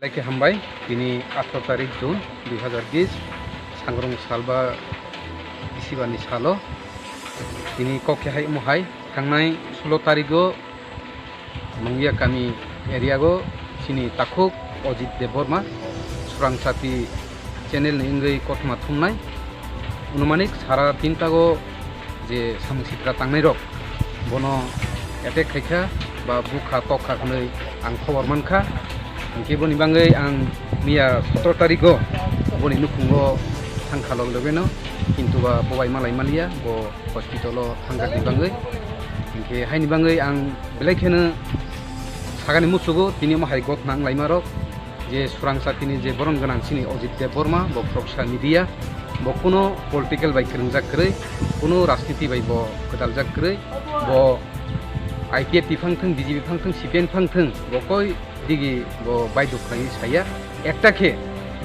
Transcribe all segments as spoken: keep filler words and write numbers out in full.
Belai khe hambai, tini atharo tarik June dui hazar bish, sangrong sal ba bisiba ni salo. Tini kok khe hai omo hai, thangnai sulo tarigo Mungya kami area go chini takhuk Ojit Debbarma, Surangsati channel ni wngwi kothoma thumnai. Anumanik sara tinta go je samung sitra tangnai rok bono attack khaikha ba bukha tokha hwnwi ang khobor mankha. Hinkhe boni bagwi ang miya sotro tarigo boni nukhungo thangkha log logeno, kintu ba bo bai malai maliya, bo hospital o thangjak ni bagwi. Hinkhe haini bagwi ang belai kheno sagani musugo tini omo hai gotna wnglaima rok. Je Surangsati ni je borom gwnang chini Ojit Debbarma, bo khoroksa media, bo kuno political bai kwrwngjak kwrwi, kuno rajniti bai bo kwtaljak kwrwi, bo I P F T phang thung, B J P phang thung, C P I M phang thung, bo koi digi bo baidhok khlaiwi saya. Ekta khe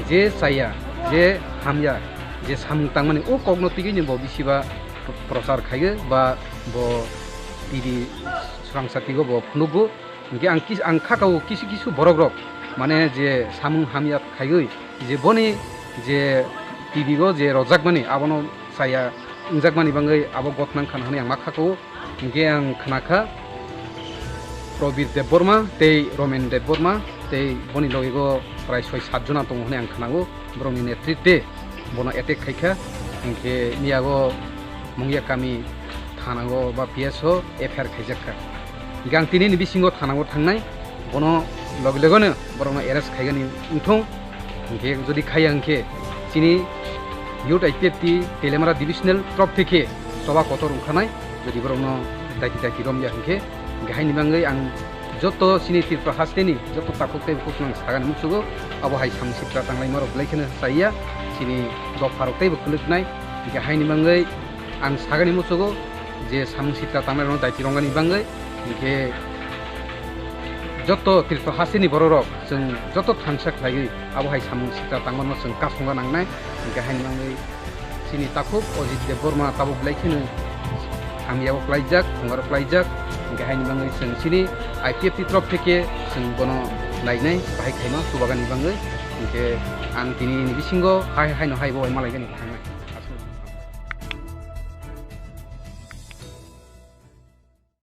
je chaya, je hamya, je samung tangmani o kokno twiwi ni bo bisiba prochar khaiwi ba bo T V Surangsati go bo phunugo. Hinkhe ang kis-, ang khakao kisu kisu borok rok, mane je samung hamya khaiwi je boni je T V o je rojakmani abono chaya wngjakmani bagwi abo gotnang khana hwnwi ang ma khakao. Hinkhe ang khnakha Probir Debbarma tei Romen Debbarma tei boni logi go prai soi sat jona tongo hwnwi ang khnao. Borokni netritwe bono attack khaikha, hinkhe miyago Mungya kami thanao ba P S o F I R khaijakha. Hinkhe ang tinini bisingo thanao thangnai, bono loge logeno borokno arrest khaigani wngthung. Hinkhe jodi khaiya hinkhe chini Youth I P F T Teliamura Divisional torop theke choba kotor wngkhanai, jodi borokno daiti daiti romya hinkhe, hinkhe haini bagwi ang joto chini Tripura hasteni joto takhuk tei bukhuk nang sagani musugo, abo hai samung sitra tanglaima rok belai kheno chaya, chini dopha rok teibo kwlwknai. Hinkhe haini bagwi ang sagani musugo je samung sitra tangnai rokno daiti rongani bagwi, hinkhe joto Tripura hasteni borok rok chwng joto thansa khlaiwi abo hai samung sitra tangmano chwng kasonga nangnai. Hinkhe haini bagwi chini takhuk Ojit Debbarma tabuk belai kheno hamyao klaijak, phungaro klaijak. Hinkhe haini bagwi chwng chini I P F T torop theke chwng bono nainai, bahai khaima chubagani bagwi. Hinkhe ang tini ni bisingo hai haino hai bo bai malaigani thangnai.